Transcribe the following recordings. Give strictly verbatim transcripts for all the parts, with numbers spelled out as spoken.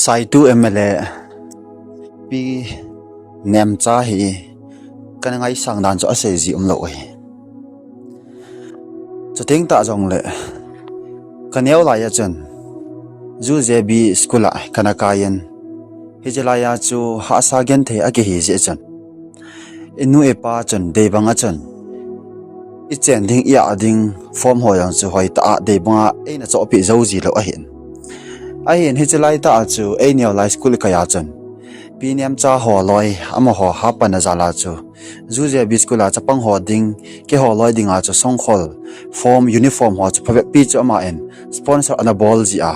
Chaitu M L A Pi Nemcha hi kana ngaisang dan chu asei ji umlou ahi. Chuteng tah jongle, kaneo lai a chun, Zu J B school a kana kai in, hiche lai a chu hahsa genthei akihi jeh chun, inu ipa chun deibang a chun, ichen ding, i-ah ding form ho jong chu hoitah a deibang a eina chohpeh jou jilou ahin. Ahin hiche laitah a chu eineo lai school ikai a chun, Pi Nemcha holoi, amaho hapan a jal a chu, Zu J B school a chapang ho ding, keiho loi dinga chu songkhol, form, uniform ho chu phabep pi chu aman sponsor ana bol ji a,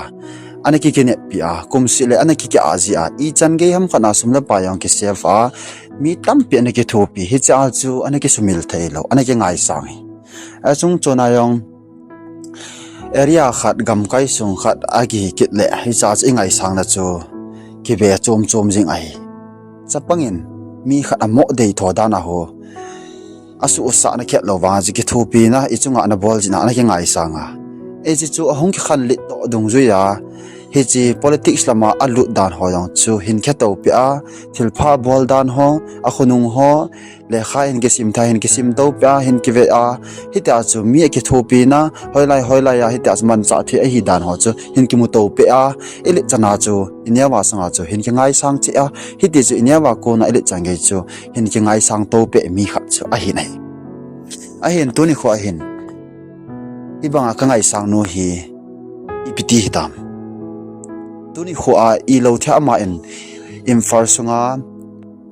ana kikineppi a, kumseh le ana kiki-ah ji a, ichan gei ham khat a sum le pai jong kisave a, mi tampi ana kithopi, hiche a chu ana kisumil theilou, ana kingaisang hi. Achung chon a jong area khat, gamkai sung khat akihi kit le, hiche a chu ingaisangna chu kive chom chom jing ahi. Chapang in mi khat amoh deitho dan a ho, asuhsahna khetlou vang a chu kithopina ichunga ana bol jin a ana kingaisang a. Hiche chu ahung kikhanlet toh dungjui a, hiche politics lama alut dan ho jong chu hin kheto peh a, thilpha bol dan ho, akhonung ho, lekha hin kisim thei hin kisim to peh a, hin kive a, hitia chu mi akithopina, hoilai hoilai a hitia chu manchah thei ahi dan ho chu hin kimuto peh a, ilet chan a chu ineo a sanga chu hin kingaisang cheh a, hiti chu ineo a kona ilet chan gei chu hin kingaisang to peh mi khat chu ahin ahi. Ahin tuni kho ahin, hibanga kangaisang nu hi ipi ti hitam? Tuni kho a ilou thei, ama in Imphal sunga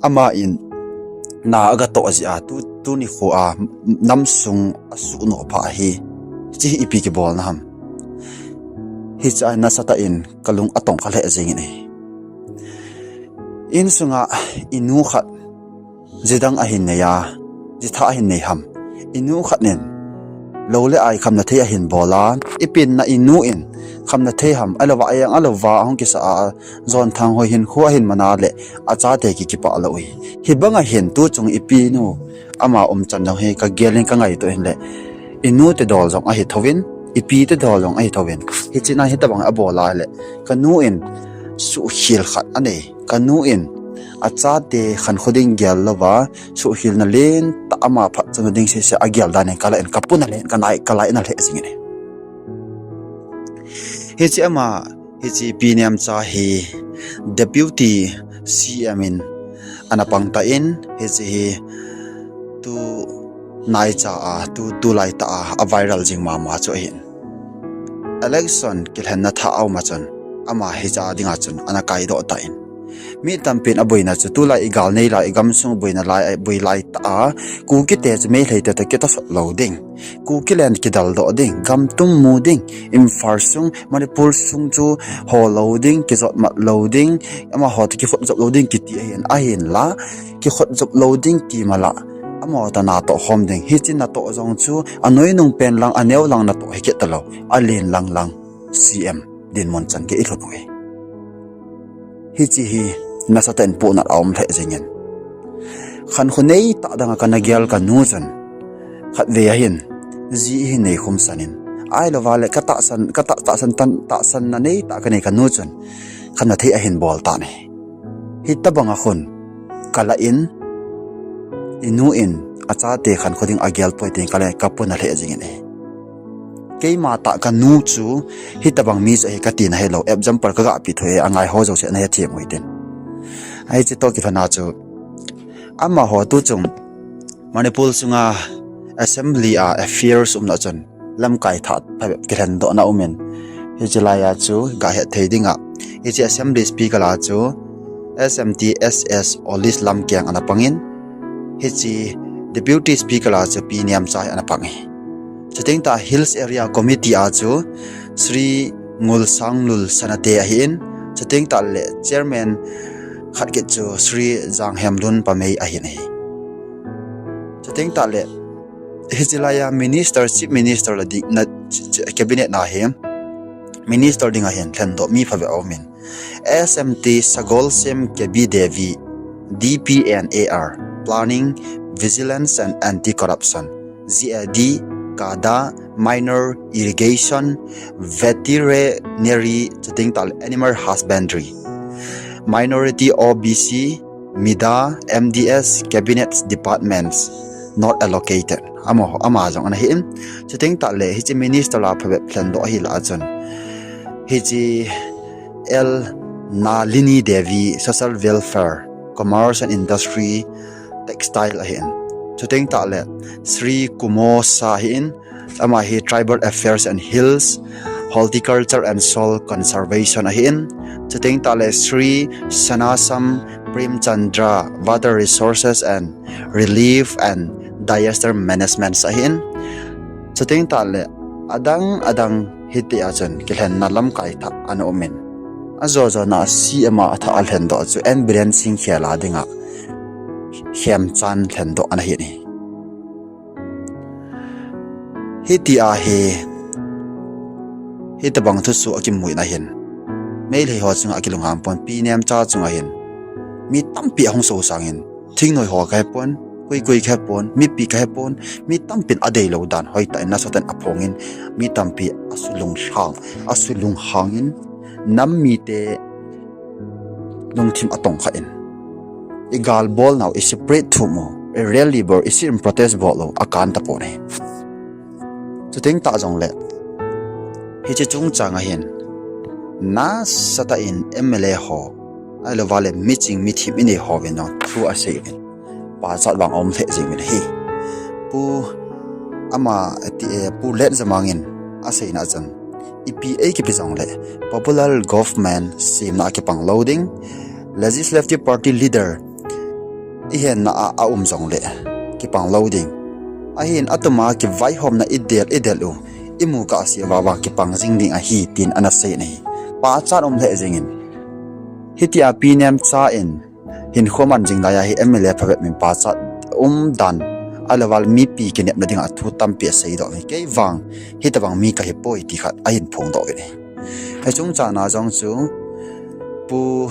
ama in na agatoh jeh a tu, tuni kho a namsung asuhnoh pha hi, hiche hi ipi kibolna ham? Hiche a nasatah in kalung atong kha lheh jengin ahi. Insunga inu khat jidang ahin nei a, jithah ahin nei ham? Inu khat in lou le ai khamna thei ahin bol a, ipi na inu in khamna thei ham? Ahilouva ajang alouva ahung kisah a, jon thang hoi hinkho ahin man a le achate kikipah lou hi. Hibanga hin tuchung ipi nu ama umchan jong hi kagel in kangaito in le, inu te dol jong ahi thouvin, ipi te dol jong ahi thouvin, hiche na hitobang abol a le, kanu in suhkhel khat anei, kanu in achate khankho ding gel louva, suhkhelna lentah ama phatchomna ding sese agel dan in kalah in kapuna leh in kanai, kalaina lheh jingin ahi. Hiche ama, hiche Pi Nemcha hi Deputy C M in ana pang tan, hiche hi tu naicha a, tu, tulaitah a aviral jing mama chu ahin. Election kilhenna thah a um a chun, ama hiche a dinga chun ana kaidoh tan, mi tampin aboina chu tulai igal nei lai, igamsung boina lai, boi laitah a, Kukite chu Meitei te toh kitosot lou ding, Kuki len kidaldoh ding, gamtum mu ding, Imphal sung, Manipur sung chu ho lou ding, kijotmat lou ding, amaho toh kikhutjop lou ding kiti ahin, ahinla kikhutjop lou ding ti mala, amaho toh natoh khom ding, hiche natoh jong chu anoinung pen lang, aneo lang natoh hi kit talou, alen lang lang C M dinmun chan gei ilhun u hi. Hiche hi nasatah in pohnat aum lheh jengin, khankho neitah dang a kana gel kanu chun, khatvei ahin, ji ihin neikhum sanin, ahilouva le katahsan, katah, tahsan tan, tahsanna neitah kanei kanu chun khamna thei ahin bol tan ahi. Hitobang a khun kalah in, inu in achate khankho ding agel poi tin kalah in kapuna lheh jengin ahi. Keima tah kanu chu hitobang mi chu ahi katina hilou, example kagapeh thou e, angaiho jouse ana hethem u hitin. Hiche toh kilhona chu, amaho tuchung Manipur sunga Assembly a affairs umna chun lamkai thah phabep kilhendohna umin, hiche laiya chu gahet thei dinga, hiche Assembly Speaker a chu S M T S S Olish Lamkeng ana pangin, hiche Deputy Speaker a chu Pi Nemcha hi ana pang hi. Chuteng tah Hills Area Committee a chu Shri Ngulsanglul Sanate ahin, chuteng tah le Chairman khat kit chu Shri Janghemlun Pamei ahin ahi. Chuteng tah le hiche laiya Minister, Chief Minister la ding, na, Cabinet na hi Minister dinga hin lhendoh mi phabep aumin, S M T Sagolsem Kebi Devi, D P N A R, Planning, Vigilance and Anti-Corruption, G A D, CADA, Minor Irrigation, Veterinary, chuteng tah le Animal Husbandry, minority O B C, mida, M D S, cabinet departments not allocated. Ama, ama jong ana hi in. Chuteng tahle hiche minister la phabep lhendoh ahi lah a chun, hiche L Nalini Devi, social welfare, commerce and industry, textile ahi in. Chuteng tahle Sri Kumar Shah ahi in, ama hi tribal affairs and hills, horticulture and soil conservation ahi in. Chuteng tahle Sri Sanasam Premchandra, water resources and relief and disaster management ahi in. Chuteng tahle adang adang hitia chun kilhenna lamkai thah ana um in. Ajo jona C M a thah a lhendoh chu N Biren Singh khela dinga khemchan lhendoh ana hi in. Hitia hi, hitobang thusoh akimuina hin Meitei ho chunga akilunghang pon, Pi Nemcha chunga hin mi tampi ahung sosangin, thingnoi ho kahepon, koikoi kahepon, mipi kahepon, mi tampin adeilou dan hoitah in nasatah in aphongin, mi tampi asulunghang, asulunghangin, nam mite lungthim atongkha in, igalbolnau, iseparate thum u, irally bol, isim protest bol u akan tapon ahi. Chuteng tah jongle, hiche chungchanga hin nasatah in M L A ho, ahilouva le miching mithim inei hovin jong thu asei uvin, pachat vang aum lheh jeng uvin ahi. Pu, ama, ti, eh, Pu Letjamang in aseina chun, ipi eikipe jongle popular government semna a kipang lou ding, legislative party leader ihenna a aum jongle kipang lou ding. Ahin atuma kivaihomna idel idel u, imu kahse uva vang kipang jing ding ahi, tin ana seiyin ahi. Pachat um lheh jengin, hitia Pi Nemcha in hinkho man jing laiya hi M L A phabep min pachat umdan, ahilouva le mipi kinepna dinga thu tampi aseidoh uve. Kei vang hitobang mi kahipoi ti khat ahin phongdoh uve. Hiche chungchanga jong chu Pu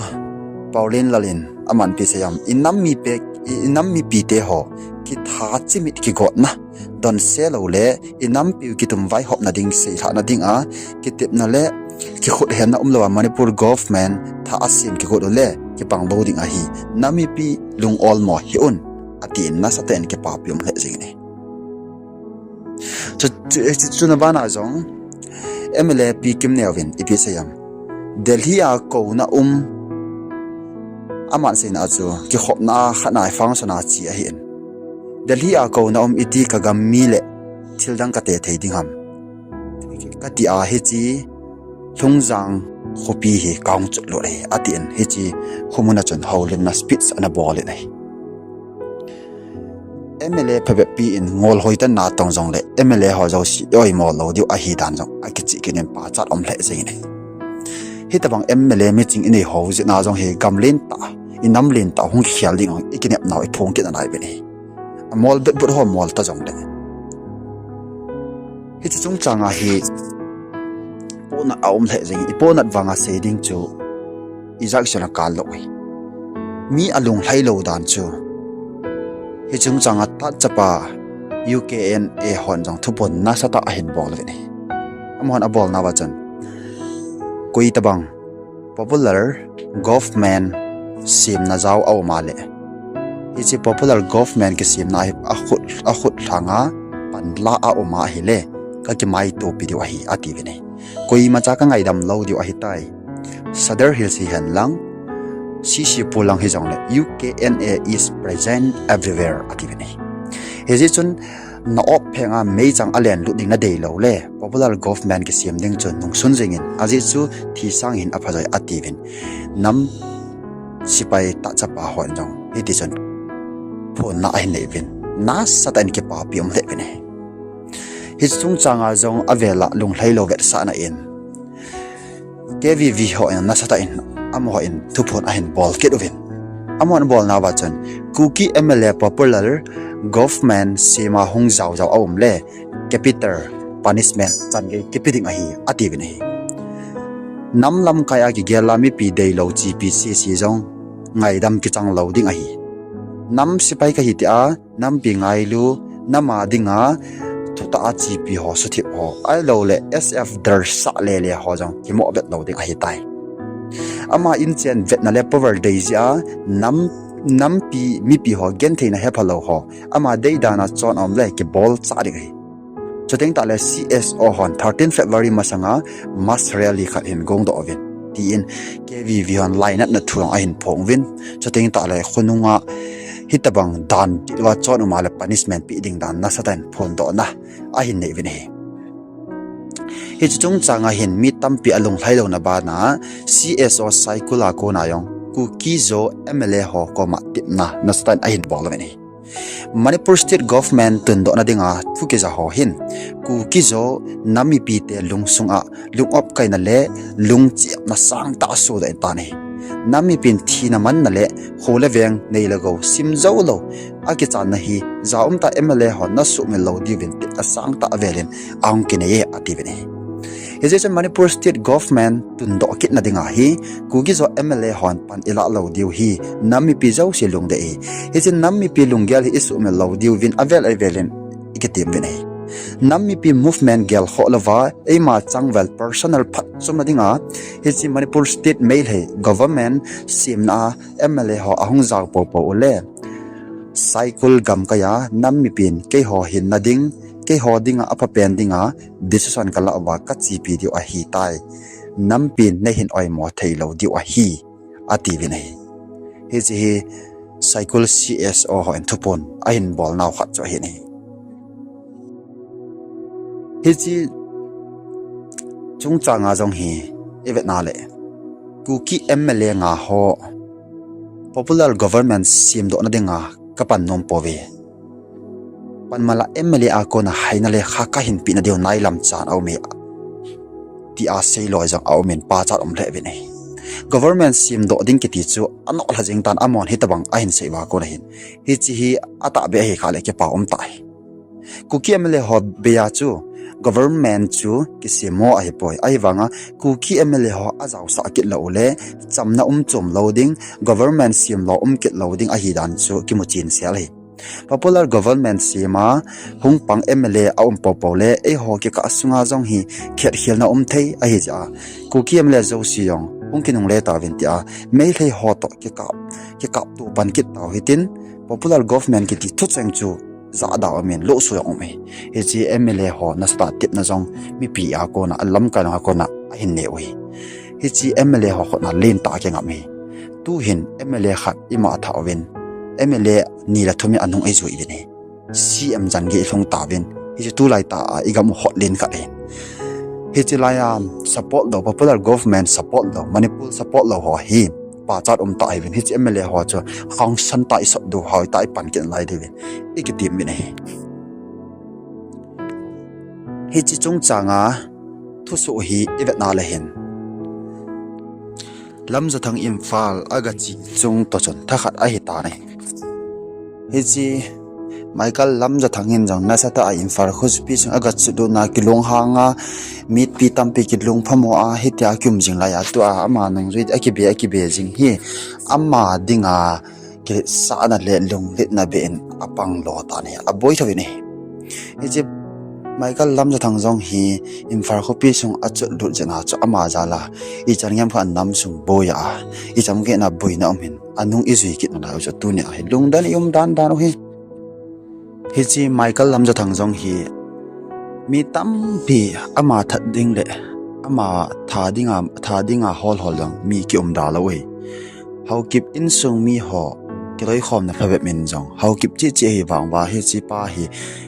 Paolienlal in amanpi seiyam, inam mipi, inam mipite ho kitha chimit kigotna, donse loule inampiu kitum vaihopna ding seilhahna dinga kitepna le kikhuthenna umlouva Manipur government thah asem kigot ule kipang lou ding ahi. Nam mipi lung olmo hih un, atin nasatah in kipapi um lheh jengin ahi. Chu, chu, chu, chuna bana jong M L A Pi Kimneo vin ipi seiyam, Delhi a kouna um, aman seina chu kikhopna a khatna function a che ahin, Delhi a kouna um iti kagam mi le thildang kate thei ding ham, katia hiche Lhungjang khopi hi kahung chotlut ahi, atin hiche khomuna chun houlimna speech ana bolin ahi. M L A phabep pi in ngol hoitah in natong jongle M L A ho jouse oimo lou diu ahidan jong akicheh kit in pachat um lheh jengin ahi. Hitobang M L A miching inei ho jeh a jong hi gam lentah, inam lentah hung kikhel ding jong ikinepnau iphong kit nalai uvin ahi. Amol betbut ho mol ta jongle, hiche chungchanga hi pohnat aum lheh jengin, ipohnat vanga sei ding chu ijat chun akal lou ahi. Mi alunglhai lou dan chu hiche chungchanga tatchapa U K N A hon jong thuphon nasatah ahin bol uvin ahi. Amahon abolnauva chun, koitobang popular government semna jao aum a le, hiche popular government kisemna hi akhut, akhut lhanga panla aum a ahile, kakimaitopi diu ahi, atiuvin ahi. Koimacha kangaidam lou diu ahitai. Sadar Hills hihen lang, C C Pu lang hijongle, U K N A is present everywhere, atiuvin ahi. Hijeh chun, na-op phenga meichang alen lut ding nadei loule, popular government kisem ding chu nungsun jengin, ajeh chu thi sang hin aphajoi, atiuvin. Nam sepai tatchapa hon jong hitichun phonna ahin nei uvin, nasatah in kipapi um lheh uvin ahi. Hiche chungchanga jong avela lunglhai lou vetsahna in, K V V hon nasatah in, amahon thuphon ahin bol kit uvin. Amahon abolnauva chun, Kuki M L A popular government sema hung jaojao aum le, capital punishment changei kipe ding ahi, atiuvin ahi. Nam lamkai a kigel a mipi deilou chepi sese jong ngaidam kichang lou ding ahi. Nam sepai kahi tia, nampi ngailu, nama dinga thutah a chepi ho, suthip ho, ahiloule S F darsah lele ho jong kimohvet lou ding ahitai. Ama inchen vetna le power dei jeh a nam, nampi mipi ho gentheina hephalou ho ama deidan a chon aum le kibol chah ding ahi. Chuteng tahle C S O hon thirteen February masanga mass rally khat hin gongdoh uvin, tin K V V hon lainatna thu jong ahin phong uvin. Chuteng tahle khonunga hitobang dan titlouva chon um a le punishment pe ding dan nasatah in phondohna ahin nei uvin ahi. Hiche chungchanga hin mi tampi alunglhai louna bana C S O Saikul a kona jong Kuki-Zo M L A ho koma tepna nasatah in ahin bol uvin ahi. Manipur State Government tundohna dinga thu kija ho hin Kuki-Zo nam mipite lungsunga lung-opkaina le lungchepna sangtah asodoh in ahitan ahi. Nam mipin thina manna le kho le veng nei le gou sim joulou akichanna hi ja umtah M L A hon nasuhmil lou diuvin tepna sangtah avelin ahung kinei e atiuvin ahi. Hijeh chun Manipur State Government tundoh kitna dinga hi Kuki-Zo M L A hon pan ilah lou diu hi nam mipi jouse lungdei ahi. Hichun nam mipi lunggel hi isuhmil lou diuvin avel avelin ikitem uvin ahi. Nam mipi movement gelkhoh louva eima changvel personal phatchomna dinga hiche Manipur State Meitei government semna a M L A ho ahung jao poupou ule Saikul gamkaiya nam mipin keiho hinna ding, keiho dinga aphapen dinga decision kalah uva kachepi diu ahitai. Nampin neihin oimo theilou diu ahi, atiuvin ahi. Hiche hi Saikul C S O hon thuphon ahin bolnau khat chu ahin ahi. Hiche chungchanga jong hi ivetna le Kuki M L A nga ho popular government semdohna dinga kapan nom pouve. Panmala M L A a kona haina le kha kahin pehna diu nailam chan aume, tia seiloi jong aumin pachat um lheh uvin ahi. Government semdoh ding kiti chu anoh lha jeng tan amahon hitobang ahin sei uva kona hin hiche hi atahbeh ahi khah le kipa umtah ahi. Kuki M L A ho beiya chu government chu kisem mo ahipoi. Ahivanga Kuki M L A ho ajaosah kit lou ule chamna um chom lou ding, government semlou um kit lou ding ahidan chu kimuchen sel ahi. Popular government sema hung pang M L A aum poupou le eiho kikah sunga jong hi khetkhelna um thei ahijeh a Kuki M L A jouse jong hung kinungle tauvin tia Meitei ho toh kikap, kikapto pan kit tau hitin popular government kiti thucheng chu jahda umin lohsoi jong um ahi. Hiche M L A ho nasatah tepna jong mipi a kona, alamkai lang a kona ahin neiu ahi. Hiche M L A ho khutna lentah a kingam ahi. Tuhin M L A khat ima athah uvin M L A ni le thum in anung eijui uvin ahi. C M jan gei ilhung tauvin hiche tulaitah a igam u hotlen khat ahin. Hiche laiya support lou, popular government support lou, Manipur support lou ho hi pachat umtah ahiuvin. Hiche M L A ho chu hangsan tah isot diu, hoitah ipan kit nalai diuvin ikitem uvin ahi. Hiche chungchanga thusoh hi ivetna le hin Lamjathang Imphal agache chung toh chun thakhat ahitan ahi. Hiche Michael Lamjathang hin jong nasatah a Imphal khopi sung agachutna kilunghanga mipi tampi kilungphamo a hitia kium jing laiya tua ama nungjui akibe akibe jing hi ama dinga kiletsahna le lunglhahna beh in apang lou tan ahi, aboi thouvin ahi. Hiche Michael Lamjathang jong hi Imphal khopi sung achutlut jeh a chu ama jal a ichan geiya kha nam sung boiya a ichan geiya boina um hin anung ijui kit nalai u chu tunia hi lungdon ium dandan u ahi. Hiche Michael Lamjathang jong hi mi tampi ama that ding le ama tha dinga, tha dinga holhol jong mi kium da lou ahi. Haokip insung miho kiloikhomna phabep in jong Haokip cheh cheh ahi vang uva hichepa hi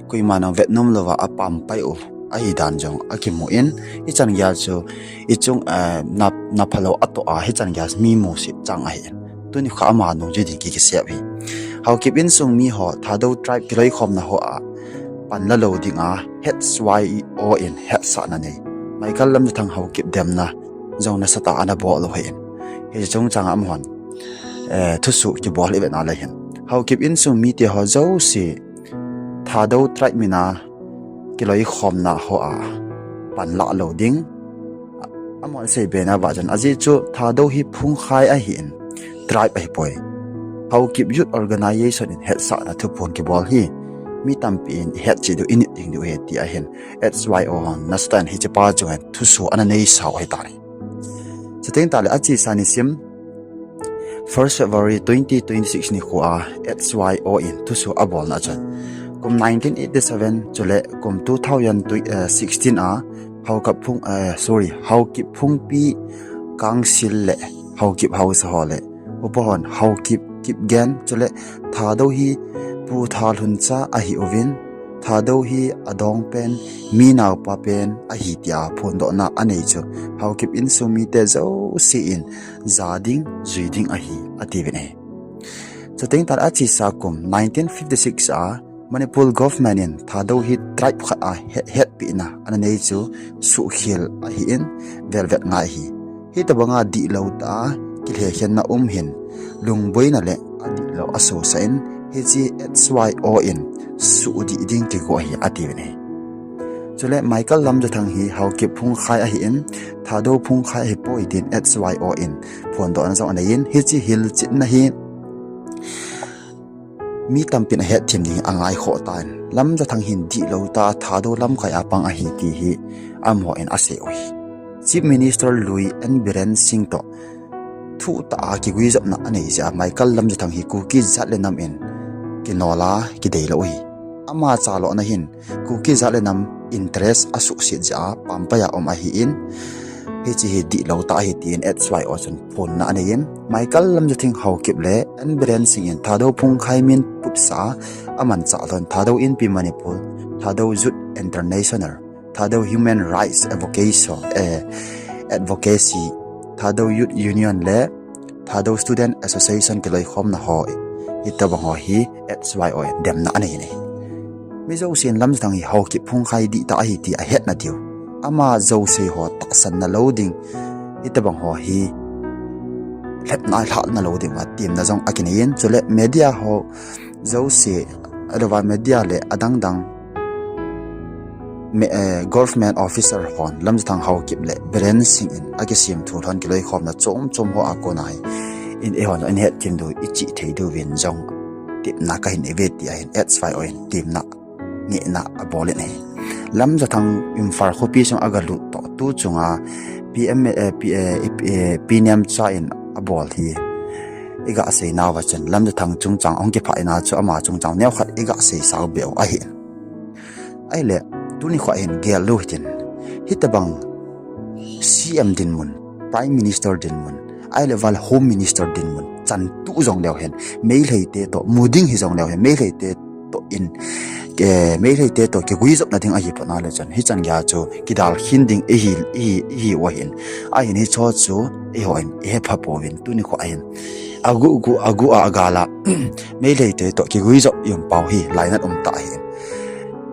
koiman jong vetnom louva apampai u ahidan jong akimu in, hichan geiya chu ichung, eh, na, naphalou atoh a hichan geiya mi musit chang ahin. Tuni kha ama nungjui ding ki, kisei u ahi. Haokip insung miho Thadou tribe kiloikhomna hoa pan lalou dinga H Y O in hetsahna nei Michael Lamjathang Haokip demna jong nasatah a anabol u ahin. Hiche chungchanga amahon, eh, thusoh kibol ivetna le hin Haokip insung mite ho jouse Thadou tribe mina kiloikhomna hoa pan lalou ding amahon asei bena vah chun ajeh chu Thadou hi phungkhai ahin, tribe ahipoi. Haokip Youth Organization in hetsahna thuphon kibol hi mi tampi in ihet cheh diu, init ding diu ahi ti ahin H Y O hon nasatah in hichepa chunga thusoh ana neisau ahitan ahi. Chuteng tah le achesa nisim first February twenty twenty-six nikho a H Y O in thusoh abolna chun kum nineteen eighty-seven chule kum two thousand sixteen a Haokip Phung, eh, sorry, Haokip Phungpi Council le Haokip House ho le upa hon Haokip Kipgen chule Thadou hi Pu Thalhuncha ahiuvin, Thadou hi adongpen, mi naopa pen ahi tia phondohna anei chu Haokip insung mite jouse in ja ding, jui ding ahi, atiuvin ahi. Chuteng tah le achesa kum nineteen fifty-six a Manipur government in Thadou hi tribe khat a het, hetpehna ana nei chu suhkhel ahin, velvet ngai ahi. Hitobanga dihlou tah a kilhekhenna um hin lungboina le adihlou asosah in, hiche H Y O in suhdih ding kigo ahi, atiuvin ahi. Chule Michael Lamjathang hi Haokip Phungkhai ahin, Thadou Phungkhai ahipoi tin H Y O in phondohna jong anei in, hiche hilchetna hi mi tampin ahetthem ding angaikhoh tan. Lamjathang hin dihlou tah a Thadou lamkai a pang ahi ti hi amaho in asei u ahi. Chief Minister lui N Biren Singh toh thuhtah a kiguijopna anei jeh a Michael Lamjathang hi Kuki jat le nam in kinol a kideilou ahi. Ama chalhahna hin Kuki jat le nam interest asuhset jeh a pampai a um ahin, hiche hi dihlou tah ahi tin H Y O chun phonna anei in, Michael Lamjathang Haokip le N Biren Singh in Thadou Phungkhai min putsah a amanchah lhon Thadou Inpi Manipur, Thadou Youth International, Thadou Human Rights Advocacy, eh, Advocacy, Thadou Youth Union le Thadou Student Association kiloikhomna ho, hitobang ho hi H Y O in demna anei in ahi. Mi jousen Lamjathang hi Haokip Phungkhai dihtah ahi ti ahetna diu, ama jouse ho tahsanna lou ding, hitobang ho hi lhepna lhahna lou ding uva temna jong akinei in, chule media ho jouse, ahilouva media le adangdang government officer hon Lamjathang Haokip le Biren Singh in akisemthu lhon kiloikhomna chomchom ho a kona hi in eihon in hetthem diu, ichih thei diuvin jong tepna kahin neiuve ti ahin H Y O in temna ngehna abol in ahi. Lamjathang Imphal khopi sung agalut toh tu chunga P M, eh, P, eh, P, eh, Pi Nemcha in abol hi igasei nauva chun Lamjathang chungchang ahung kiphah in a chu ama chungchang neokhat igasei sao beh u ahi. Ahile, tuni kho hin gel lou hitin, hitobang C M dinmun, Prime Minister dinmun, ahilou le Home Minister dinmun chantuh jong leu hen, Meiteite toh mu ding hijong leu hen, Meiteite toh in, Meiteite toh kiguijopna ding ahi phatna le chun hichan geiya chu kidalkhin ding ihi, ihi, ihiu ahin, ahin hicheho chu eihon ihepha pouvin, tuni kho hin aguh guh, aguh a agal a Meiteite toh kiguijop i um pau hi lainat umtah ahin.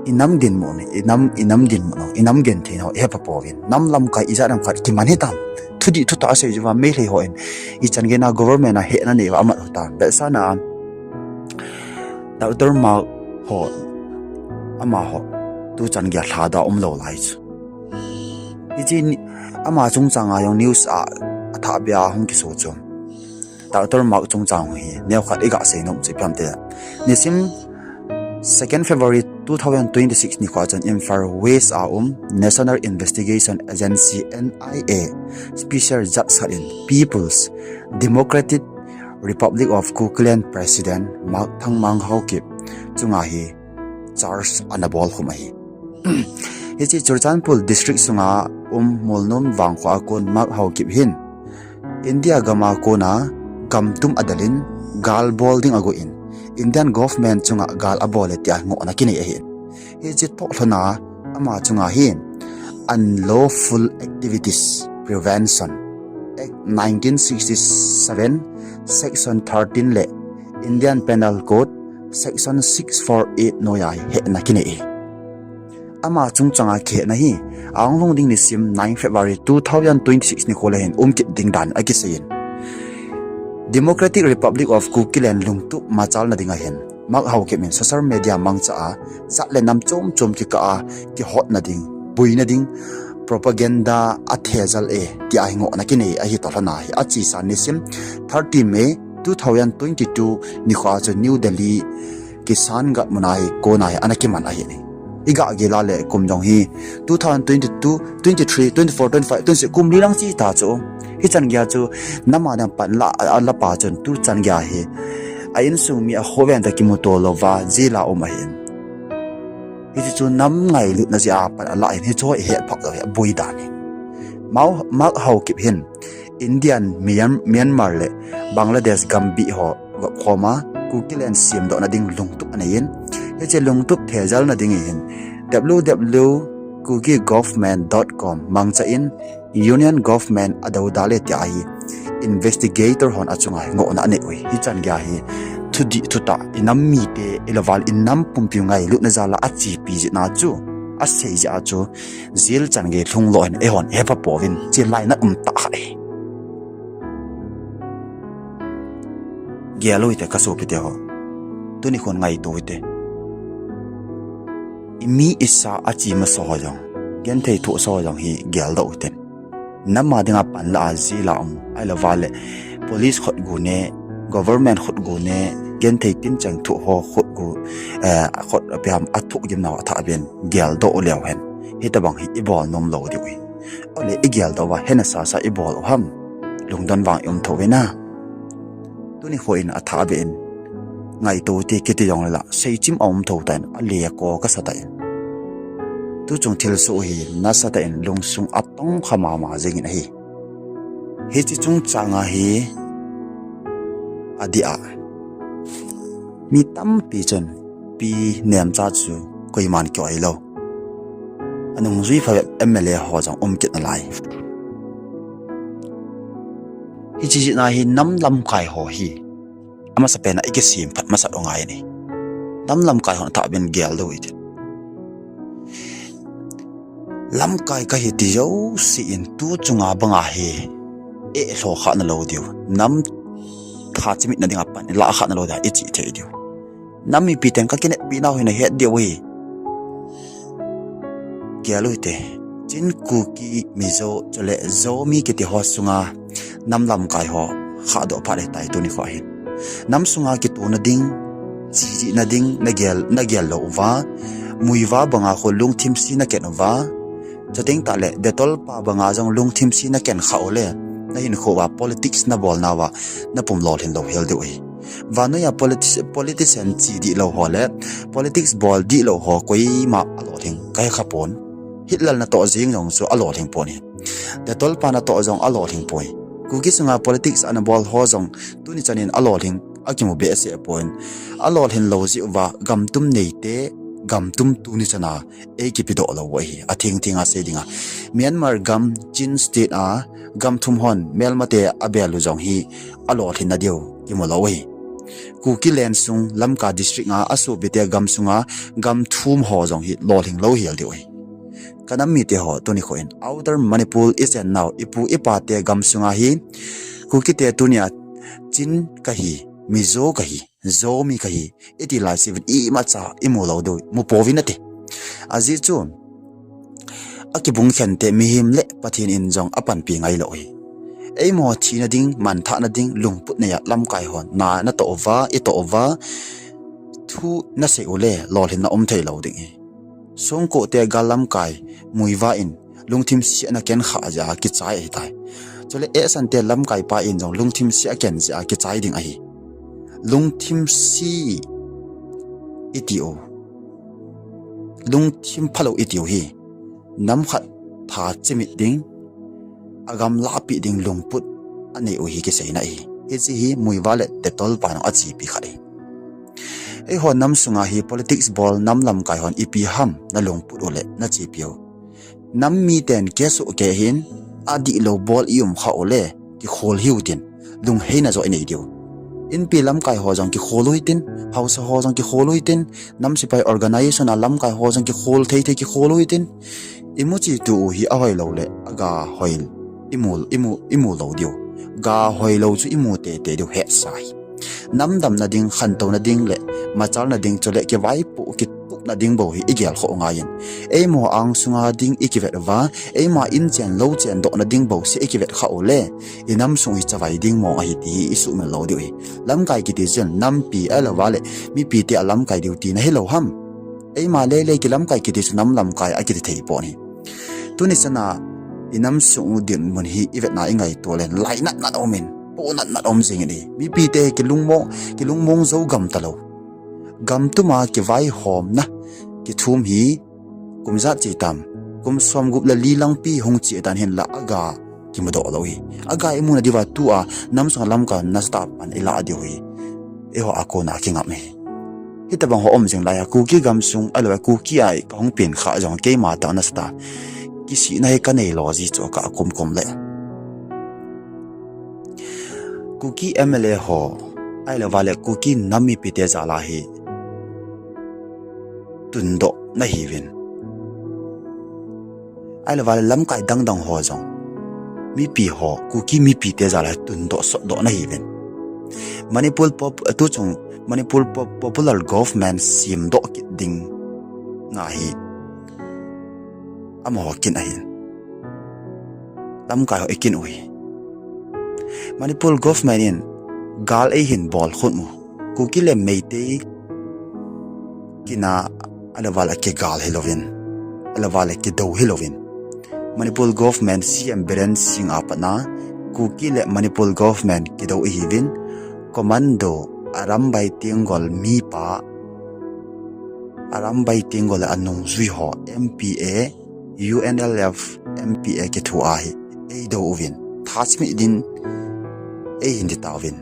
Inam dinmun, inam, inam dinmun, inam genthei ho ihepha pouvin, nam lamkai ijat ham khat kiman hitam, thudih thutah asei jiuva Meitei hon ichan geiya government a hehna neiuva amat u hitam, vetsahna Doctor Mark ho, amaho tuchan geiya lhada umlou lai chu. Hiche ama chungchanga jong news a athahbeh a hung kiso chu Doctor Mark chungchang hi neokhat igasei nom chu ipi ham itile, nisim second February two thousand twenty-six nikho chun Imphal West a um National Investigation Agency, N I A, special judge khat in People's Democratic Republic of Kukiland President Mark Thangmang Haokip chunga hi charge ana bolkhum ahi. Hiche Churachandpur District sunga um Molnom vangkho a kon Mark Haokip hin India gam a kona gamtum adel in gal bol ding agon, Indian government chunga gal abol e tia ngohna kinei ahin. Hiche toh lhona ama chunga hi Unlawful Activities Prevention Act nineteen sixty-seven, Section thirteen le Indian Penal Code Section six four eight noiya hi hehna kinei e. Ama chungchanga kihehna hi ahung lhung ding nisim nine February two thousand twenty-six nikho le hin um kit ding dan akiseiyin, Democratic Republic of Kukiland lungtup machalna dinga hin Mark Haokip in social media mangcha a jat le nam chom chom kikah a kihotna ding, boina ding propaganda athejal e tia hi ngohna kinei ahi. Toh lhona hi achesa nisim thirty May two thousand twenty-two nikho a chu New Delhi Kishan Ghat muna hi kona hi ana kiman ahi. Iga gel a le kum jong hi two thousand twenty-two, twenty-three, twenty-four, twenty-five, twenty-six kum li lang chi ta chu. Hichan gei a chu nam a dinga pan la, ala pa chun tuchan gei a hi a insung mi a khoven ta kimuto louva jail a um ahin. Hichu chu nam ngailutna jeh a pan ala ahin, hichu hi het phak lou hi aboi dan hi. Mau, Mark Haokip hin Indian, Myan-, Myanmar le Bangladesh gam bih ho gop khom a, Kuki land semdohna ding lungtup anei in, hiche lungtup thejalna ding hi hin W W W kuki government dot com mangcha in Union government adou da le tia hi investigator hon achunga hi ngohna anei ui. Hichan gei a hi thudih thutah i nam mite, i loval i nam pumpi ngailutna jal a achepi jeh na chu, asei jeh a chu jail chan gei lhung lou hin eihon hepa pouvin chi lainat um tah kha hi. Gel u hite ka sopite ho. Tuni khun ngaito hite. I mi i sa a chi masa ho jong, genthei thohsa ho jong hi geldoh u hite. Nam a dinga pan la a jail a um, ahilou vale police khutgu ne, government khutgu ne, genthei tincheng thoh ho khutgu, eh, khut api ham a thohgim nau a thah ben geldoh u leu hen, hitabang hi i bol nom lou diu hi. Ole i geldoh uva hena sasa i bol u ham? Lungdon vang i um tho ve na. Tuni kho in athah be in, ngaito te kiti jong le la, seichim a um tho tan, ale ko ka sa tan. Tuchung thilsoh hi nasa tan lungsung atong kha mama jing in ahi. Hiche chungchang a hi adeh a mi tampi chun Pi Nemcha chu koiman ki-oi lou. Anungjui phabep M L A ho jong um kit nalai. Hiche jeh a hi nam lamkai ho hi amasapen a i kisem phat masat u ngai ni. Nam lamkai hon athah ben geldoh u hite. Lamkai kahi ti jouse in tuchunga banga hi eilhoh kha nalou diu. Nam tha chimitna dinga pan ilah kha nalou dia i chih thei diu. Nam mipi ten ka kineppi nau hi nahet diu hi. Gel u hite. Chin, Kuki, Mizo, chule Zomi kiti ho sunga nam lamkai ho khahdoh phat ahitai tuni kho hin. Nam sunga kitona ding, chijihna ding, nagel, nagel lou uva, Muivah banga kho lungthim se naken uva, chuteng tah le Dettol pa banga jong lungthim se naken kha u le, nahinkho uva politics nabol nauva napum lolhin lou hel diu ahi. Vannoi a politi-, politician chi dihlou ho le politics bol dihlou ho koima alolhing kahe kha pon. Hitler natoh jeng jong chu alolhing pon ahi. Dettol pa natoh jong alolhing poi. Kuki sunga politics anabol ho jong tuni chan in alolhing akimu behseh pon. Alolhin lou jeh uva gamtum neite, gamtum tuni chan a eikipedoh lou u ahi, athengtheng a sei dinga. Myanmar gam Chin State a gam thum hon melmate abel u jong hi alolhinna diu kimu lou u ahi. Kuki land sung Lamka district a asopite gam sunga gam thum ho jong hi lolhing lou hel diu ahi. Kanam mite ho tuni kho in Outer Manipur ichen nau ipu ipate gam sunga hi Kukite tunia Chin kahi, Mizo kahi, Zomi kahi iti laise uvin imacha imu lou diu, mu pouvin ati. Ajeh chu akibung khente mihem le Pathen in jong apanpi ngailou ahi. Eima thina ding, manthahna ding, lungput neiya lamkai hon na natoh uva, itoh uva thu nasei u le lolhinna um theilou ding ahi. Songkohte gal lamkai Muivah in lungthim se anaken khah jeh a kichai ahitai. Chule Ehsante lamkaipa in jong lungthim se aken jeh a kichai ding ahi. Lungthim se itiu, lungthim phalou itiu hi nam khat tha chimit ding, agam lahpeh ding lungput anei u hi kiseina ahi. Hiche hi Muivah le Dettol pa nung achepi khat ahi. Eiho nam sunga hi politics bol nam lamkai hon ipi ham nalungput u le nachepi u? Nam miten kesoh kei hin adihlou bol ium khah u le kikhol hiu tin, lungheina joh inei diu. Inpi lamkai ho jong kikhol u hitin, haosa ho jong kikhol u hitin, nam sepai organization a lamkai ho jong kikhol thei thei kikhol u hitin, imu chetu u hi ahoilou le aga hoi imu, imu, imu lou diu. Ga hoilou chu imu teitei diu hetsa hi. Nam damna ding, khantouna ding le machalna ding chule kivaipoh kitupna ding bou hi igel khoh u ngaiyin. Eima angsunga ding ikivet uva, eima inchen louchen dohna ding bou se ikivet khah u le, inam sung hi chavai ding mong ahi ti hi isuhmil lou diu ahi. Lamkai kiti chun nampi ahilouva le mipite a lamkai diu tina hilou ham? Eima lele kilamkai kiti chu nam lamkai akiti thei pon ahi. Tuni chana inam sung u dinmun hi ivetna ingaito leh lainat nat um in, ponat nat um jing in ahi. Mipite kilungmong, kilungmong jou gam talou. Gam tuma kivaihomna kithum hi kum ijat che tam, kum som gup le li langpi hung che dan hinlah aga kimudoh lou ahi. Aga imuna diuva tua nam sunga lamkai nasatah pan ilah diu ahi. Eiho a kona kingam ahi. Hitobang ho um jing lai a Kuki gamsung ahilou le Kuki a kahung pen kha jong keima tah nasatah kisihna hi kanei lou ji chu ka kumkum le. Kuki M L A ho, ahilou le Kuki nam mipite jal a hi tundoh nahiuvin. Ahilou le lamkai dangdang ho jong mipi ho, Kuki mipite jal a hi tundoh sotdoh nahiuvin. Manipur pop-, tuchung Manipur pop-, popular government semdoh kit ding nga hi amaho kin ahin. Lamkai ho ikin u ahi. Manipur government in gal eihin bol khun u. Kuki le Meitei kina ahilou le kigal hilouvin, ahilou le kidou hilouvin. Manipur government C M Biren Singh a patna Kuki le Manipur government kidou ihiuvin. Commando Arambai Tenggol mipa, Arambai Tenggol le anungjui ho M P A, U N L F M P A kithu a hi eidou uvin, tha chimit din eihin ditauvin.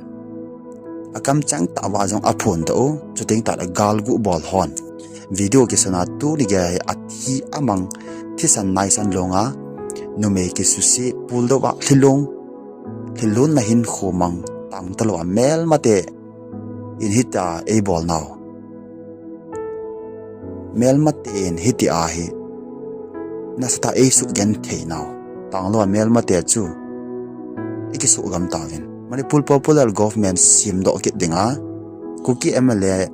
Akamcheng tah uva jong aphondoh u, chuteng tah le galgu bol hon video kisana tuni geiya hi athi amang thisan naisan longa numei kisuse puldou a lhilung, lhilunna hinkho mang tang talou a melmate in hitia eibolnau. Melmate in hitia hi nasatah eisugentheinau. Tanglou a melmate chu ikisuhgam tauvin. Manipur popular government semdoh kit dinga Kuki M L A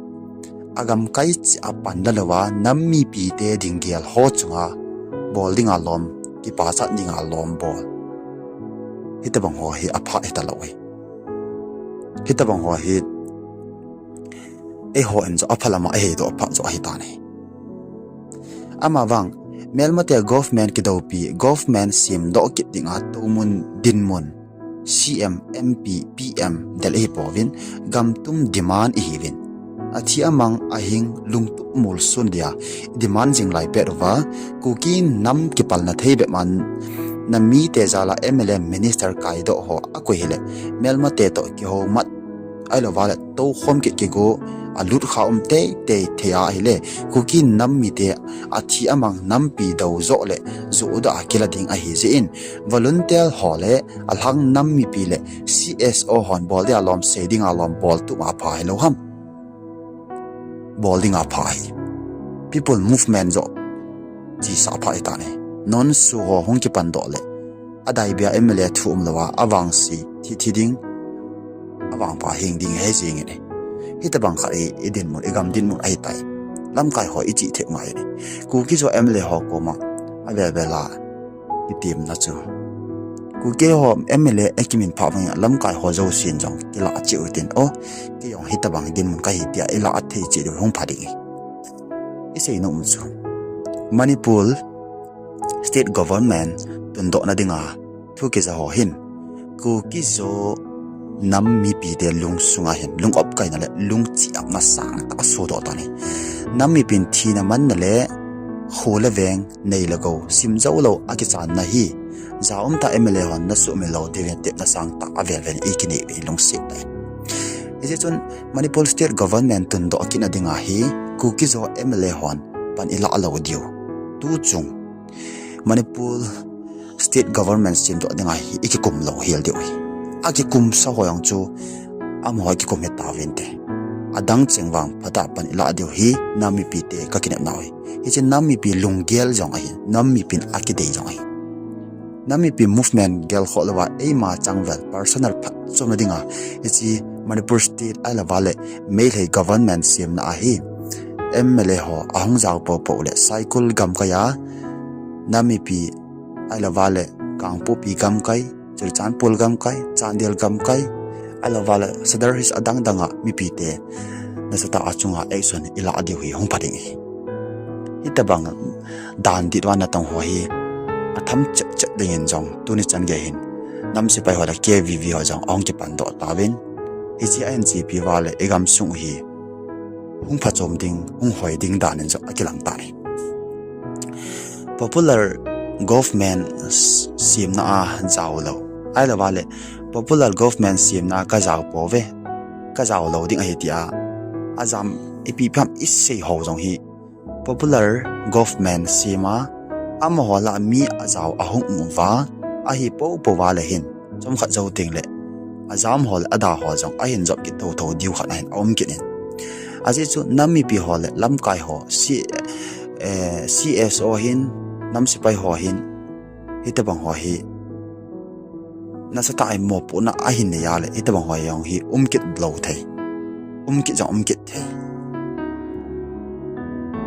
agamkai cheh a pan lalouva nam mipite ding gel ho chunga bol dinga lom, kipachat dinga lom bol. Hitobang ho hi apha hitalou ahi. Hitobang ho hi eiho in jong apha lama eiheidoh phat joh ahitan ahi. Amavang melmate government kidoupi, government semdoh kit dinga toumun dinmun C M, M P, P M del ihipouvin, gamtum demand ihiuvin. Athi amang ahing lungtup molsun dia demand jing lai pet uva, Kuki nam kipalna thei bep man nam mite jal a M L A minister kaidoh ho akoi hile melmate toh kihoumat ahilou le toukhom kit kigo alut kha um teitei thei ahile, Kuki nam mite athi amang nampi dou joh le joh dah a kila ding ahijeh in, volunteer ho le alhang nam mipi le C S O hon bol dinga lom, sei dinga lom bol tup apha hilou ham. Bol dinga pha ahi. People movement joh chesa pha ahitan ahi. Non-SoO ho hung kipandoh le adaibe a M L A thu umlouva avangse thi thi ding, avangpha hing ding ahi jeng in ahi. Hitobang khat hi idinmun, igam dinmun ahitai. Lamkai ho ichih thei ngai in ahi. Kuki Zo M L A ho koma avel vel a kitemna chu, Kuki ho M L A akimin phat vangin lamkai ho jousen jong kilah cheh utin, o, kei jong hitobang dinmun kahi tia ilah thei cheh diu hung pha ding ahi. Isei nom chu, Manipur state government tundohna dinga thu kija ho hin Kuki Zo nam mipite lungsunga hin lung-opkaina le lungchihna sangtah asodoh tan ahi. Nam mipin thina manna le kho le veng, nei le gou, sim jou lou akichanna hi jaumtah M L A hon nasuhmil lou diuvin tepna sangtah avel vel in ikinei uvin lungset tah in. Hijeh chun Manipur state government tundoh kitna dinga hi Kuki Zo M L A hon pan ilah lou diu, tuchung Manipur state government semdoh dinga hi ikikum lou hel diu ahi. Akikumsa ho jong chu amaho kikum hitauvinte. Adang cheng vang phatah pan ilah diu hi nam mipite kakinepnau ahi. Hiche nam mipi lunggel jong ahi, nam mipin akidei jong ahi. Nam mipi movement gelkhoh louva eima changvel personal phatchomna dinga hiche Manipur state ahilouva le Meitei government semna a hi M L A ho ahung jao poupou le Saikul gamkai a nam mipi ahilouva le Kangpokpi gamkai, Churachandpur gamkai, Chandel gamkai, ahilouva le Sadar Hills adang danga mipite nasatah a chunga action ilah diu hi hung pha ding ahi. Hitobang dan dit uva natong ho hi atham chet chet dingin jong tuni chan gei hin nam sepai ho le K V V ho jong ahung kipan doh tauvin. Hiche a ahin chepi uva le igamsung u hi hung phachom ding, hung hoi ding dan in jong akilang tan ahi. Popular government s-, semna a jao lou, ahilou vale popular government semna a kajao pouve, kajao lou ding ahi tia ajam ipi pi ham isei ho jong hi popular government sem a, amaho lah a mi ajao ahung um uva, ahi poupou va le hin chomkhat jou teng le ajam ho le ada ho jong ahin jop kit thotho diu khat ahin aum kit in. Ajeh chu nam mipi ho le lamkai ho, C-, eh, C S O hin, nam sepai ho hin, hitobang ho hi nasatah a mopohna ahin nei a le hitobang ho jong hi um kit lou thei, um kit jong um kit thei.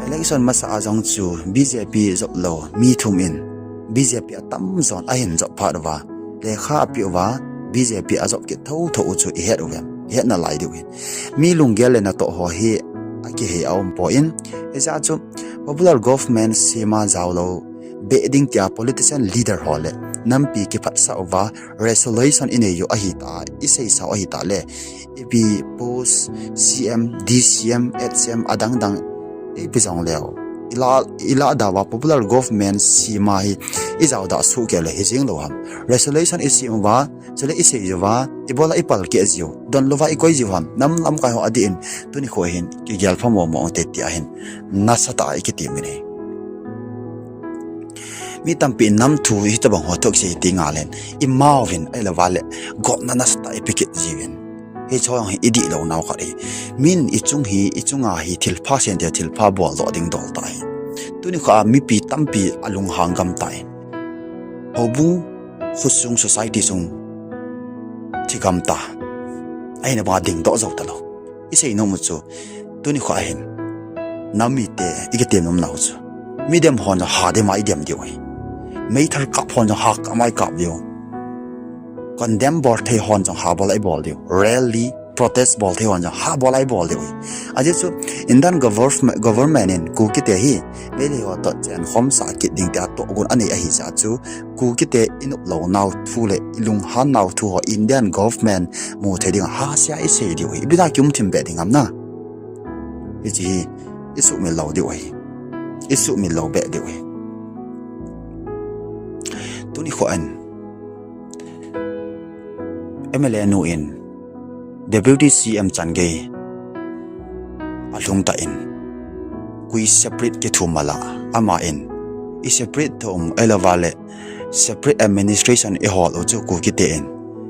Election masa a jong chu B J P jop lou mi thum in B J P atamjon ahin jop phat uva, lekha apeh uva, B J P ajop kit thotho u chu ihet uvem, ihet nalai diu hin. Mi lunggel le natoh ho hi akihei aumpoi, hijeh a chu popular government sem a jao lou beh ding tia politician leader ho le nampi kiphatsah uva resolution inei u ahita, iseisa u ahita le, ipi post C M, D C M, H M adang dang ipi jong leu, ilah, ilah da uva popular government sem a hi ijao da suh kei le hijing lou ham. Resolution isem uva, chule isei jiuva, ibola ipalkeh jiu, donlouva ikoi jiu ham, nam lamkai ho adih in, tuni kho hin kigel pha momo ute tia hin nasatah a ikitem in ahi. Mi tampi in nam thu hitobang ho toh kisei teng le hin imauvin ahilou vale gopna nasatah a ipe kit jiuvin. Hiche jong hi idih lounau khat ahi. Min ichung hi, ichunga hi thilpha sente thilpha boldoh ding dol tah ahi. Tuni kho a mipi tampi alunghang gam tan, houbung, khosung, society sung thigam ta, ahina banga dingdoh jou talou. Isei nom u chu, tuni kho a hin nam mite ikitem nomnau chu, midem hon jong hadem a idem diu ahi. Meithal kap hon jong hakap ma ikap diu. Condemn bol thei hon jong habol a ibol diu. Rally, protest bol thei hon jong habol a ibol diu ahi. Ajeh chu Indian government, government in Kukite hi Meitei ho toh chenkhomsah kit ding tia tohgon anei ahijeh a chu, Kukite inop lounau thu le ilunghan nau thu ho Indian government mu thei dinga hahsa a isei diu ahi. Ipi dinga kium thim beh ding ham na? Hiche hi isuhmil lou diu ahi. Isuhmil lou beh diu ahi. Tuni kho in M L A nu in Deputy C M chan gei alhung tan, koi separate kithum a la, aman i separate thum ahilou vale separate administration ihol u chu Kukite in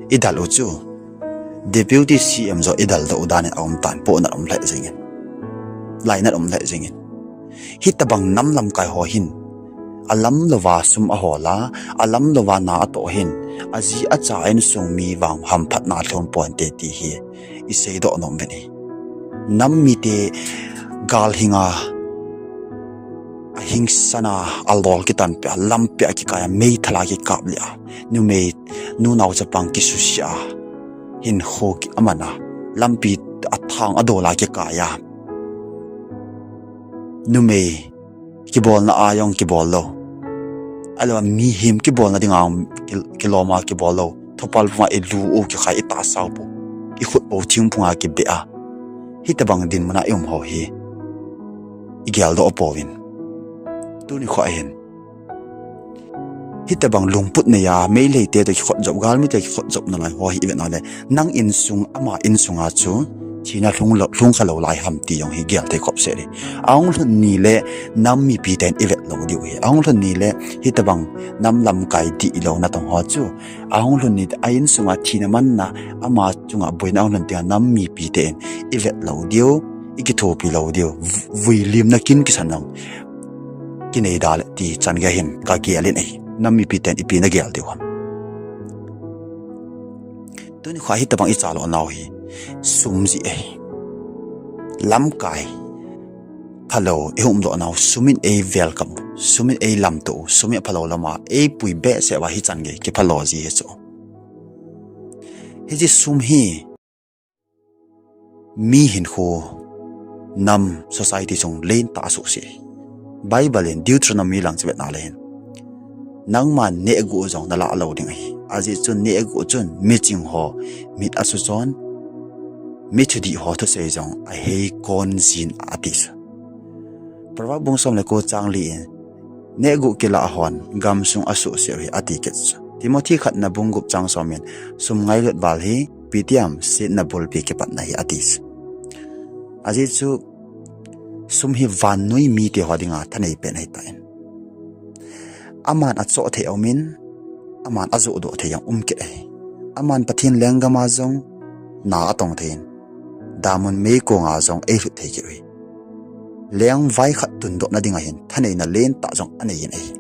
idal u chu Deputy C M jong idaldoh u dan in aum tan, pohnat um lheh jengin, lainat um lheh jengin. Hitobang nam lamkai ho hin alam louva sum ahol a, alam louva na atoh hin, aji acha insung mi vang hamphatna lhung ponte ti hi iseidoh nom uvin ahi. Nam mite gal hinga ahingsan a, alol kitan peh a, lampi a kikai a, meithal a kikap lih a, numei, nunao chapang kisuse a, hinkho ki aman a, lampi athang adol a kikai a, numei kibolna a jong kibol lou, ahilou a mihem kibolna dinga ki, kilom a kibol lou, thupal phunga ilu u kikhai, itahsa u pu, ikhut pou thingphunga kibeh a, hitobang dinmun a ium ho hi igeldoh pouvin. Tuni kho ahin hitobang lungput nei a, Meiteite toh kikhotjop, galmite kikhotjop nalai ho hi ivet nale, nang insung, ama insunga chu thina lhung lou, lhung khalou lai ham ti jong hi gel thei khop seh ahi. Ahung lhun ni le nam mipiten ivet lou diu ahi. Ahung lhun ni le hitobang nam lamkai dihlou natong ho chu, ahung lhun ni a insunga thina manna, ama chunga boina ahung lhun tenga nam mipiten ivet lou diu, ikithopi lou diu, v-, vuilimna kin kisan jong kinei da le ti chan gei hin kagel in ahi. Nam mipiten ipi nagel diu ham? Tuni kho hitobang ichalou nau hi sum jeh ahi. Lamkai phalou ihumdoh nau, sum in ei welcome, sum in eilamto, sum in aphalou lama eipui behseh uva hichan gei kiphalo ji hi chu. Hiche sum hi mi hinkho, nam, society chung lentah a asuhset ahi. Bible in Deuteronomy lang chu vetna le hin, nangma nehguh jong nalah lou ding ahi. Ajeh chu nehguh chun miching ho mit asuchon, mi thudih ho thusei jong ahei kon jin ati chu. Proverb bung som le ko chang li in, nehguh kilah hon gamsung asuhsih hi ati kit chu. Timothy khatna bung gup chang som in, sum ngailut val hi ipi ti ham, sietna bulpi kipatna ahi ati chu. Ajeh chu sum hi vannoi mite ho dinga thanei pen ahitan, aman achoh thei aumin, aman ajohdoh thei jong um kit ahi. Aman Pathen lenggam a jong na atong thei in, damun meikong a jong eilhut thei kit uhi. Lengvai khat tundohna dinga hin thaneina lentah jong anei in ahi.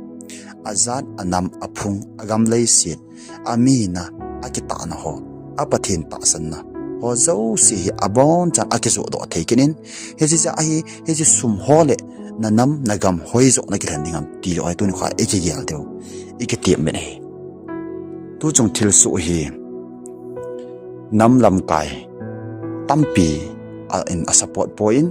Ajat, anam, aphung, agam leiset, amina, akitahna ho, a Pathen tahsanna ho jouse hi abonchan akijohdoh thei kit in, hiche jeh a hi, hiche sum ho le nanam nagam hoijoh nakilhen ding ham ti joh hi tunikho ikigel diu, ikitep uvin ahi. Tuchung thilsoh hi nam lamkai tampi a, in asupport poi,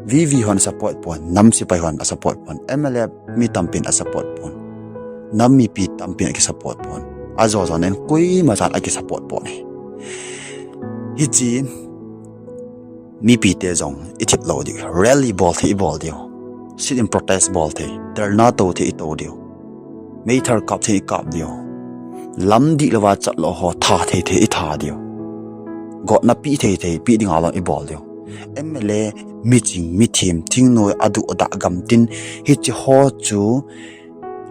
VV hon asupport pon, nam sepai hon asupport pon, MLA mi tampin asupport pon, nam mipi tampin akisupport pon, ajo jo nen koima chan akisupport pon ahi. Hiche mipite jong ithip lou diu, rally bol thei ibol diu, sit-in protest bol thei, dharna tou thei itou diu, meithal kap thei ikap diu, lam dihlouva chatlou ho tha thei thei itha diu, gotna peh thei thei peh dinga lom ibol diu, MLA, miching mithem, thingnoi, aduh adah, gamtin, hiche ho chu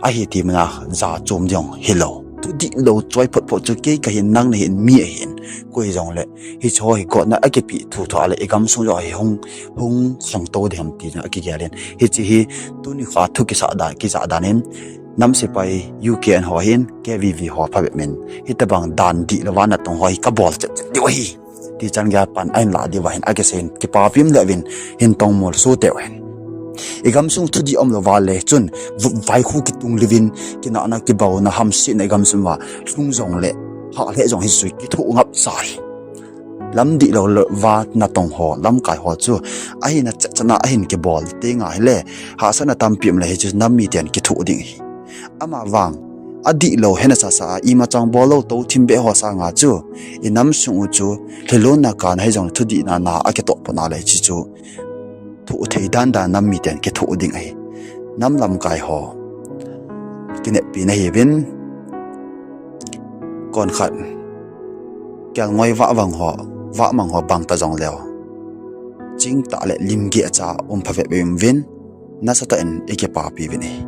ahi ti mana jachom ding hilou. Thudihlou choi phot phot chu kei kahin, nang nahin, mi ahin, koi jongle hiche ho hi gotna akipeh thuthu a le igamsung joh hi hung, hung khangtou ding ham ti jong akigel in, hiche hi tunikho thu kisah dan, kijah dan in, nam sepai UKN ho hin, KVV ho phabep in, hitobang dan dihlouva natong ho hi kabol chet chet diu ahi ti chan geiya pan ahin lah diuva hin akiseiyin, kipapi um le uvin, hin tongmol soh teu hen. Igamsung thudih umlouva le chun, vupvai khu kitung liuvin, kinahna, kibaona, hamsetna igamsung uva lhung jongle, hah lheh jong hichu kithoh ngap cha hi. Lam dihlou louva natong ho, lamkai ho chu ahina chet chet a ahin kibol tenga hile, hahsatna tampi um le hichu nam miten kithoh ding ahi. Amavang, adihlou hena sasa a, imacha bollou tou thim beh ho sanga chu, inam sung u chu lhilunna kana hijongle thudihna na akitoh pona le hiche chu thoh thei dan dan nam miten kithoh ding ahi. Nam lamkai ho kineppi nahiuvin, konkhat kelngoi vahmang ho, vahmang ho bang ta jongleu, chingtah le limgeh cha um phabep um uvin, nasatah in ikipapi uvin ahi.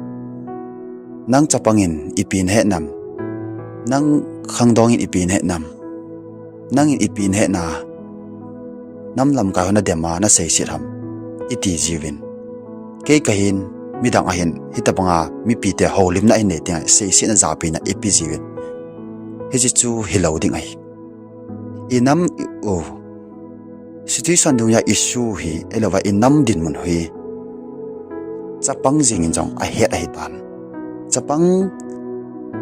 Nang chapang in ipi nahet nam? Nang khangdong in ipi nahet nam? Nangin ipi nahet na, nam lamkai ho nadem a naseiset ham? Iti jiuvin. Kei kahin, midang ahin, hitobanga mipite houlimna ahin nei tenga seisetna, japina ipi jiuvin. Hiche chu hilou ding ahi. Inam u situation dungjui a issue hi, ahilouva inam dinmun hi chapang jengin jong ahet ahitan. Chapang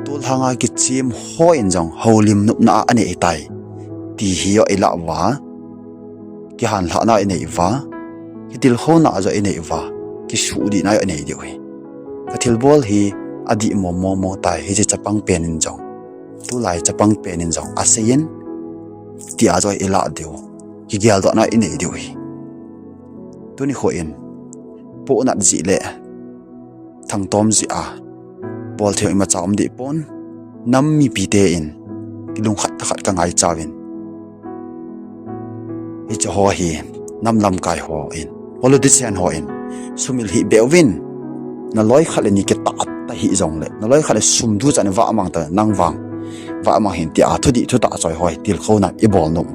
tolhanga kichem hon jong houlim nopna a anei ahitai ti hi joh ilah uva, kihanlhahna inei uva, kitilkhouna joh inei uva, kisuhdihna joh inei diu ahi. Kathilbol hi adih mong mong mong tai, hiche chapang pen in jong, tulai chapang pen in jong aseiyin, tia joh ilah diu, kigeldohna inei diu ahi. Tunikho in, pohnat jeh le thangtom jeh a bol thei imacha um dehpon, nam mipite in kilungkhat tah khat kangaichauvin, hiche ho hi nam lamkai hon, politician hon sumil hih beh uvin, naloi khat le ni kitah ta hih jongle, naloi khat le sum duchan vahmang ta, nang vang vahmang hih in tia thudih thutah choi ho hi tilkhouna ibol nom.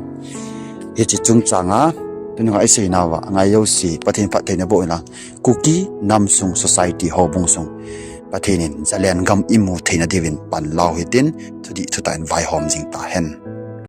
Hiche chungchanga tuninga iseinauva ngai jouse Pathen phattheina boh inlang, Kuki namsung society houbung sung Pathen in jalen gam imu theina diuvin panla u hitin, thudih thutah in vaihom jing tahen.